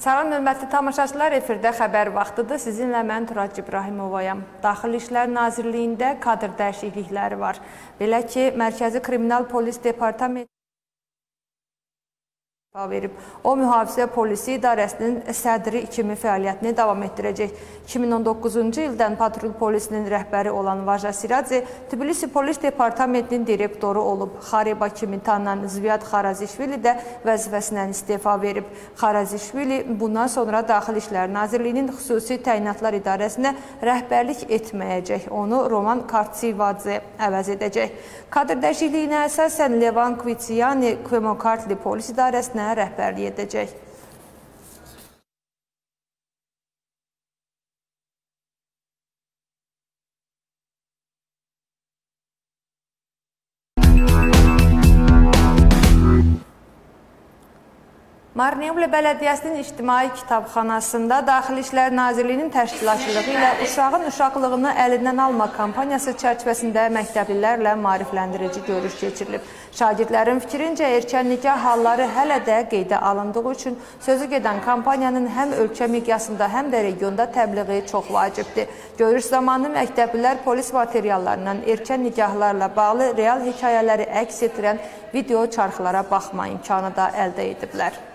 Salam hörmətli tamaşaçılar, efirdə xəbər vaxtıdır. Sizinlə mən Turac İbrahimovayam. Daxili İşlər Nazirliyində kadr dəyişiklikləri var. Belə ki, Mərkəzi Kriminal Polis Departamenti verib. O, Mühafizə Polisi İdarəsinin sədri kimi fəaliyyətini davam etdirəcək. 2019-cu ildən patrul polisinin rəhbəri olan Vaja Siradze Tbilisi Polis Departamentinin direktoru olub. Xareba kimi tanınan Zviad Xarazişvili də vəzifəsindən istefa verib. Xarazişvili bundan sonra Daxili İşlər Nazirliyinin Xüsusi Təyinatlar İdarəsinə rəhbərlik etməyəcək. Onu Roman Kartsivadze əvəz edəcək. Kadr dəyişikliyinə əsasən Levan Kvitsiyani Kvemokartli Polis İdarəsinə rəhbərlik edəcək. Marneuli Bələdiyyəsinin İctimai Kitabxanasında Daxili İşlər Nazirliyinin təşkilatçılığı ilə Uşağın Uşaqlığını Əlindən Alma kampaniyası çərçivəsində məktəblilərlə maarifləndirici görüş keçirilib. Şagirdlərin fikrincə erkən nikah halları hələ də qeydə alındığı üçün sözü gedən kampaniyanın həm ölkə miqyasında, həm də regionda təbliği çox vacibdir. Görüş zamanı məktəblilər polis materiallarından erkən nikahlarla bağlı real hekayələri əks etdirən video çarxlara baxma imkanı da əldə ediblər.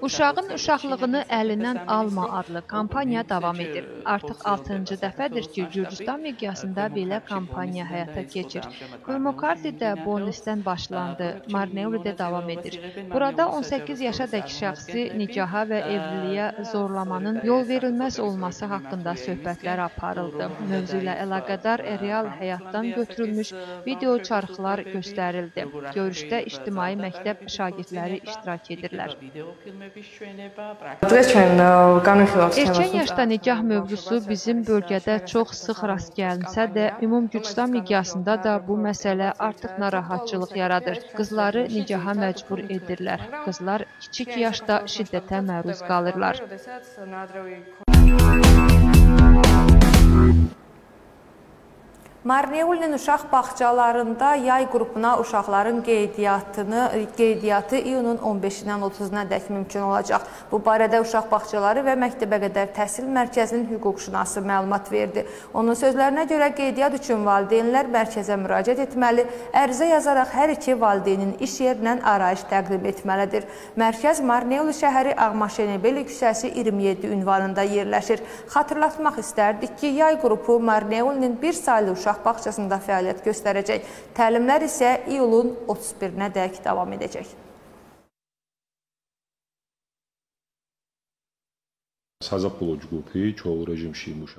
Uşağın Uşaqlığını Əlindən Alma adlı kampaniya davam edir. Artıq 6-cı dəfədir ki, Gürcüstan miqyasında belə kampaniya həyata keçir. Kvemokartlidə Bolnisdən başlandı, Marneulidə davam edir. Burada 18 yaşa dək şəxsi nikaha və evliliyə zorlamanın yol verilməz olması haqqında söhbətlər aparıldı. Mövzu ilə əlaqədar real həyatdan götürülmüş video çarxlar göstərildi. Görüşdə ictimai məktəb şagirdləri iştirak edirlər. Erkən yaşda nikah mövzusu bizim bölgədə çox sıx rast gəlinsə də, ümum Gürcüstan miqyasında da bu məsələ artıq narahatçılıq yaradır. Qızları nikaha məcbur edirlər. Qızlar kiçik yaşda şiddətə məruz qalırlar. Marneulinin uşaq bağçalarında yay qrupuna uşaqların qeydiyyatı iyunun 15-dən 30-una dək mümkün olacaq. Bu barədə Uşaq Bağçaları və Məktəbəqədər Təhsil Mərkəzinin hüquqşünası məlumat verdi. Onun sözlərinə görə qeydiyyat üçün valideynlər mərkəzə müraciət etməli, ərizə yazaraq hər iki valideynin iş yerindən arayış təqdim etməlidir. Mərkəz Marneuli şəhəri Ağmaşenebeli küçəsi 27 ünvanında yerləşir. Xatırlatmaq istərdik ki, yay qrupu Marneulinin bir saylı uşaq bağçasında fəaliyyət göstərəcək. Təlimlər isə iyulun 31-nə dək davam edəcək.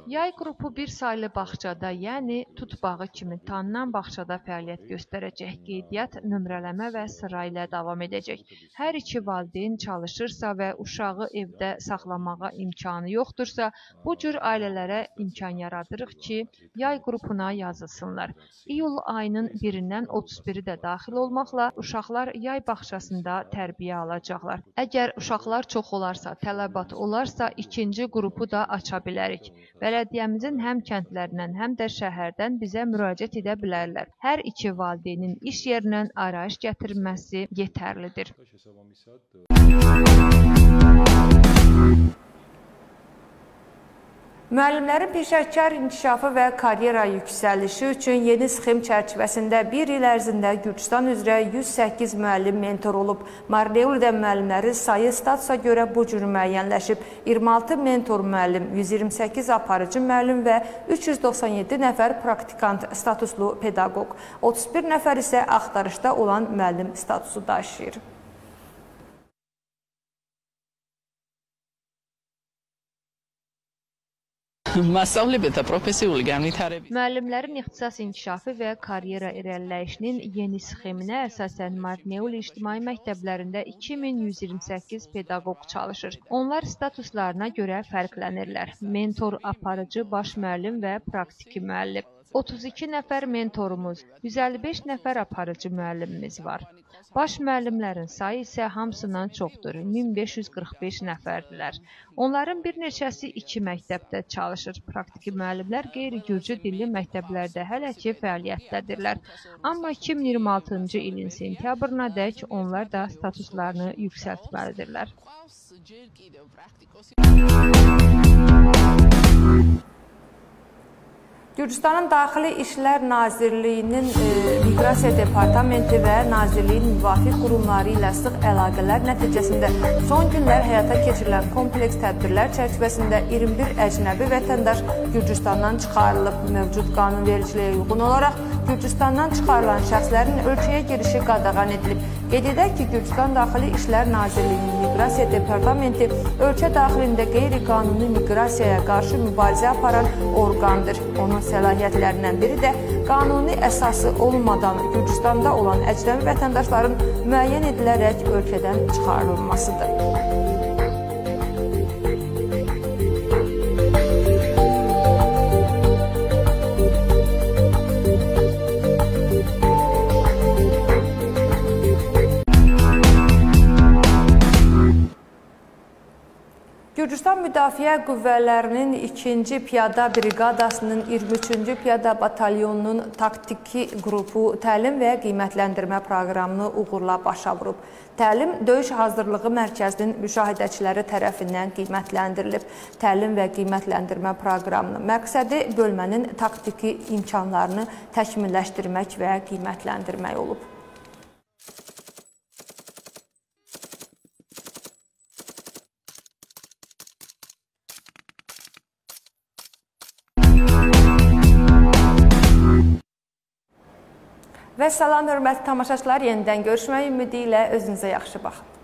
Yay qrupu bir saylı bağçada, yəni Tutbağı kimi tanınan bağçada fəaliyyət göstərəcək. Qeydiyyat, nömrələmə və sıra ilə davam edəcək. Hər iki valideyn çalışırsa və uşağı evdə saxlamağa imkanı yoxdursa, bu cür ailələrə imkan yaradırıq ki, yay qrupuna yazılsınlar. İyul ayının 1-dən 31-i də daxil olmaqla uşaqlar yay bağçasında tərbiyə alacaqlar. Əgər uşaqlar çox olarsa, tələbat olarsa, ikinci qrupu da aça bilərik. Bələdiyyəmizin həm kəndlərindən, həm də şəhərdən bizə müraciət edə bilərlər. Hər iki valideynin iş yerindən arayış gətirməsi yetərlidir. Müəllimlərin peşəkar inkişafı və karyera yüksəlişi üçün yeni sxem çərçivəsində bir il ərzində Gürcüstan üzrə 108 müəllim mentor olub. Marneulidə müəllimlərin sayı statusa görə bu cür müəyyənləşib. 26 mentor müəllim, 128 aparıcı müəllim və 397 nəfər praktikant statuslu pedaqoq. 31 nəfər isə axtarışda olan müəllim statusu daşıyır. Müəllimlərin ixtisas inkişafı və karyera irəliləyişinin yeni sxeminə əsasən Marneuli ictimai məktəblərində 2128 pedaqoq çalışır. Onlar statuslarına görə fərqlənirlər. Mentor, aparıcı, baş müəllim və praktiki müəllim. 32 nəfər mentorumuz, 155 nəfər aparıcı müəllimimiz var. Baş müəllimlərin sayı isə hamısından çoxdur, 1545 nəfərdirlər. Onların bir neçəsi 2 məktəbdə çalışır. Praktiki müəllimlər qeyri-gürcü dilli məktəblərdə hələ ki fəaliyyətdədirlər. Amma 2026-cı ilin sentyabrına dək onlar da statuslarını yüksəltməlidirlər. Gürcüstanın Daxili İşlər Nazirliyinin Miqrasiya Departamenti və Nazirliyin müvafiq qurumları ilə sıx əlaqələr nəticəsində son günlər həyata keçirilən kompleks tədbirlər çərçivəsində 21 əcnəbi vətəndaş Gürcüstandan çıxarılıb. Mövcud qanunvericiliyə uyğun olaraq Gürcüstandan çıxarılan şəxslərin ölkəyə girişi qadağan edilib. Qeyd edək ki, Gürcüstan Daxili İşlər Nazirliyinin Miqrasiya Departamenti ölkə daxilində qeyri-qanuni miqrasiyaya qarşı mübarizə aparan orqandır. Onun səlahiyyətlərindən biri də qanuni əsası olmadan Gürcüstanda olan əcnəbi vətəndaşların müəyyən edilərək ölkədən çıxarılmasıdır. Gürcüstan Müdafiə Qüvvələrinin 2-ci Piyada Briqadasının 23-cü Piyada Batalyonunun taktiki qrupu təlim və qiymətləndirmə proqramını uğurla başa vurub. Təlim Döyüş Hazırlığı Mərkəzinin müşahidəçiləri tərəfindən qiymətləndirilib. Təlim və qiymətləndirmə proqramının məqsədi bölmənin taktiki imkanlarını təkmilləşdirmək və qiymətləndirmək olub. Və salam, hörmətli tamaşaçılar, yenidən görüşmək ümidi ilə özünüzə yaxşı baxın.